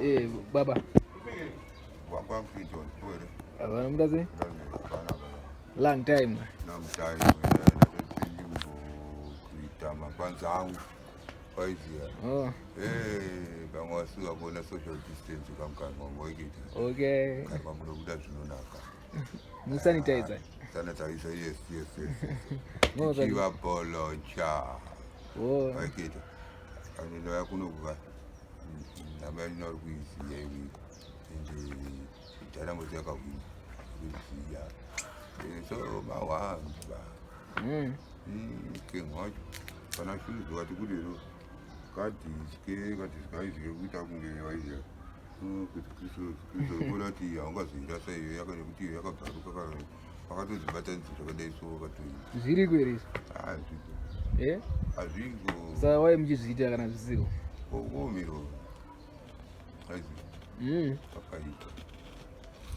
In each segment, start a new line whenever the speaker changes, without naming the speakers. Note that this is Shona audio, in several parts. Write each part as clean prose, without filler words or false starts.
Eh, baba. Havana muda sei? Long time.
Long time. Kuita mapanza angu. Waiziya.
Oh.
Eh, vamwe vasuka kuona social distance kamukana wangoikita.
Okay.
Kana kunobuda zvinonaka.
Musanitizer.
Sanitizer, yes, yes, yes. Chiva bolocha.
Oh.
Waikita. Anondouya kuno kuva nhamba yacho uri kuiziya iwe ende dynamos yakahwina kuiziya so mahwamba king wacho kana shoes wati kudero kadhiske kadhiskaizike kuita kunge waiziya kuti kristu kuti haungazoita saiyo yaka nekuti iyo yakabvaruka kana vakatodzibatanidza zvakadai so vakatoi
Zviriko here izvi?
hazviko
Eh?
hazviko.
Saka wai muchizviita kana zvisiko?
Kuomero aizi pakaipa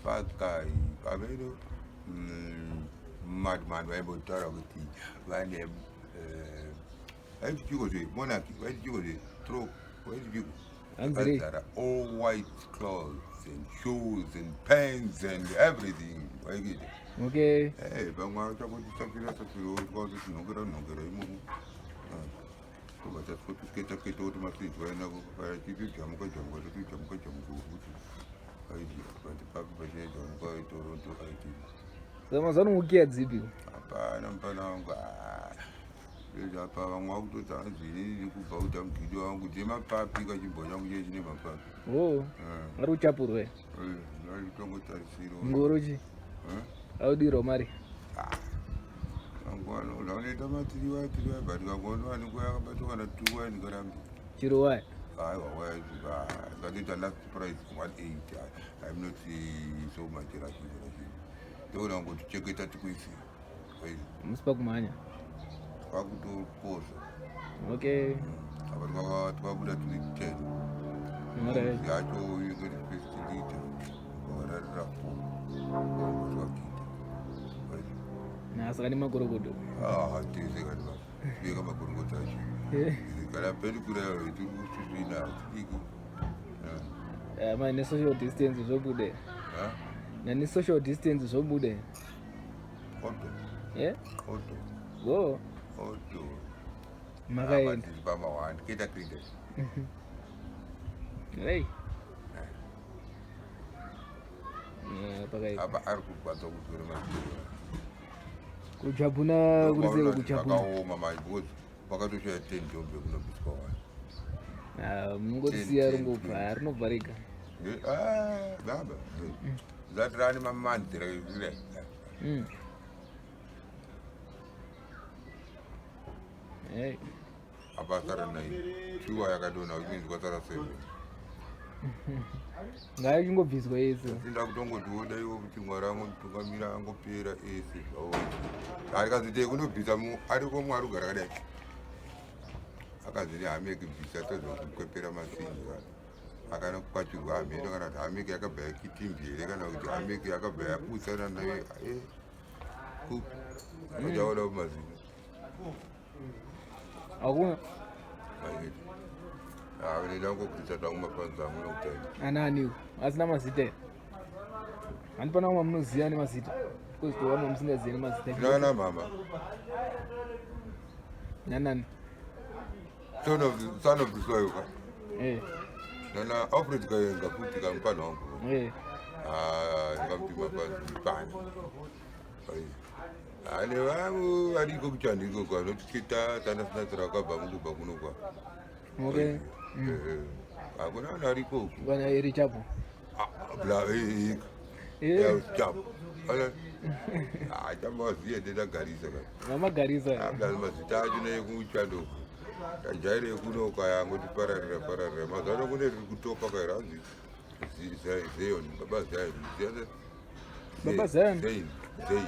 pakaipa ameno madman vaimbotaura kuti vane vaiti chiko zve monarchy vaiti chiko zve stroke vaiti chiko
Hanzi rei?
Vakazara all white clothes and shoes and pants and everything waikuita.
Okay.
Eh, vamwe vachakutisafira safira kwazoti nhongera nhongera imomo. Tobva tatiketa keta kuti maswidzi waenda tipi jamuka jamuka toti jamuka jamuka kuti aiti but papi pachine jamuka Toronto aiti.
Saka mazuva ano mukiya dzipi?
Hapana mupana wangu. Apa vamwe vakutoti hanzi inini ndiri kubva kuita mugidi wangu ndemapapi kachibwa changu chiye chine mapapi.
Oh. Ari kuchapurwa.
Ndaitongotarisiro.
Ngoro chi? Audirwa mari.
Mangwana unoita matiriwa tiriwa but kangoona vanenge yakabatwa kana tuwa ndikarambi.
Chiro waya.
Aiwa waya ngatoita last price 180. I'm not so much rushing rushing. Ndoona kungoti cheketa tikuise.
Musi pakumhanya.
Kwakutoposa.
Okay.
Apa twabuda turi 10.
Alright.
Yacho ingori first liter. Wakararira 4. Twakita.
Na saka nemakorokoto.
Ah, tese kati baba. Beka makorokoto acho. Kana pedu kura tiri kusvina tidiki.
Ma ne social distance zvobude.
Ha?
Na ne social distance zvobude.
Oto.
Yeah?
Oto.
Go.
Oto.
Makaenda.
Tiri pama 1 keta cricket.
Hey. Yeah, pakaipa.
Apa ari kurwadza kuzora mazino.
Kuchapuna kuri sei kuchapuna?
Zvakaoma manje because vakatoshaya 10 jombe kunobviswa vanhu.
Ah, munongosiya ringobva rinobva rega.
Ah, baba. Zati rani mamanzi re.
Hey.
Apa sara nai. Shuwa yakadonha which means kwasara 7.
Ngaingobviswa yese.
Tinda kutongotiwo daiwo kuti Mwari angotungamira angopera ese zvawo. Arikazite kunobvisa mu ariko Mwari ugara kadai. Akazi hameki bvisa tozokwepera masinhi kana. Akanokwachurwa hameno kana kuti hameki yakabva yakitimbi here kana kuti hameki yakabva yaputsana naye. Eh. Kupi? Uchaona mazino.
Hakuna.
Ah, ndinoda kungokuita tangu mapanzi angu nokutaura.
Anani asina mazita here? Handi pana vamwe munoziva nemazita. Because to vamwe musingazivi nemazita.
Nana mama.
Nanani?
Son of the, son of the soil ka.
Eh.
Nana Alfred Kayenga futi kamupana wangu.
Eh.
Ah, ndikamuti mapanzi mupana. Ane vamwe variko kuchando ikoko vanotiketa tana sinatira vakabva mukubva kuno kwa.
Okay.
Hakuna vanhu variko uku.
Vana iri chapo.
Ah, bla eh
Eh.
eh. Chapo. Ana. Ah, chamba waziye ndetagarisa ka.
Vamagarisa.
Ah, bla mazita acho nekuchando uku. Tajaire kuno kaya angotipararira pararira. Mazuva ano kune riri kutopa kaya ranzi Zion, Baba Zion. Zion.
Baba Zion?
Zain, Zain.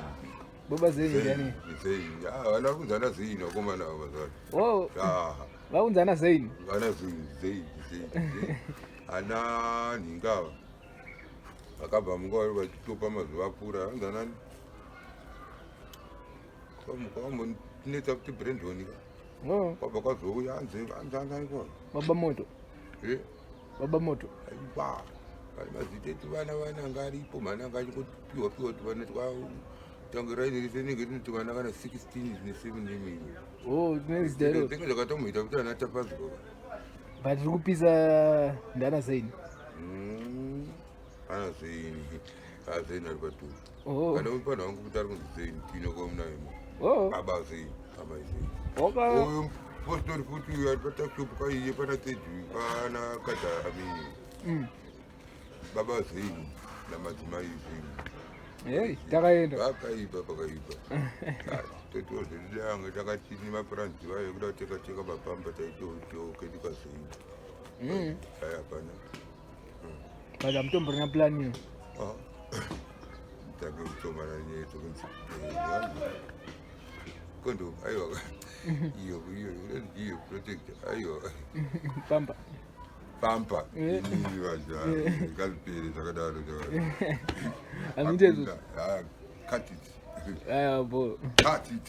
Baba Zain ndiani?
Zain. Ah, vana vari kunzi ana Zain vakomana ava mazuva ano.
Oh,
Ah,
vakunzi ana Zain.
vana Zain, Zain, Zain, Zain. Ana nhinga ava. Vakabva munguva vari vachitopa mazuva apfuura vanzi anani. Kwambonetsa kuti Brandon ka.
Oh,
Kwabva kwazouya anzi anzi anzi aniko.
Baba Moto.
Eh.
Baba Moto.
Aiwa. Pane mazita etuvana vana anga aripo mhani anga achingopiwa piwa tuvana twatange raini rese rinenge rine tuvana kana 16 ne 7 nemini.
Oh, tine zita iro.
Tinenge zvakatomboita kuti ana Tafadzwa.
But riri kupisa ndana Zaini.
Ana Zaini. Ah, Zaini ari padhuze.
Oh.
Kana mupana wangu kuti ari kunzi Zaini tino kwamunaye.
Oh.
Baba Zaini, amai Zaini.
Okay.
Uyu postori futi uyu ari patakishopu kaiye pana Teddy pana Kadhami. Baba Zaini namadzimai Zaini.
Hey, takaenda.
Pakaipa pakaipa. Totiwo zvedu takati nemapurani vayo ekuda kuteka teka mapamba taitoketika Zaini. Aya hapana.
But hamutomborina plan iyo.
Ah. Tange kutomana nenyaya dzekunzi condom aiwa iyo iyo iyo protect aiwa
Pamba.
Pampa.
Eh.
Inini vanhu ngazvipere zvakadaro.
Hamuite izvozvo.
Cut it.
Aya bo.
Cut it.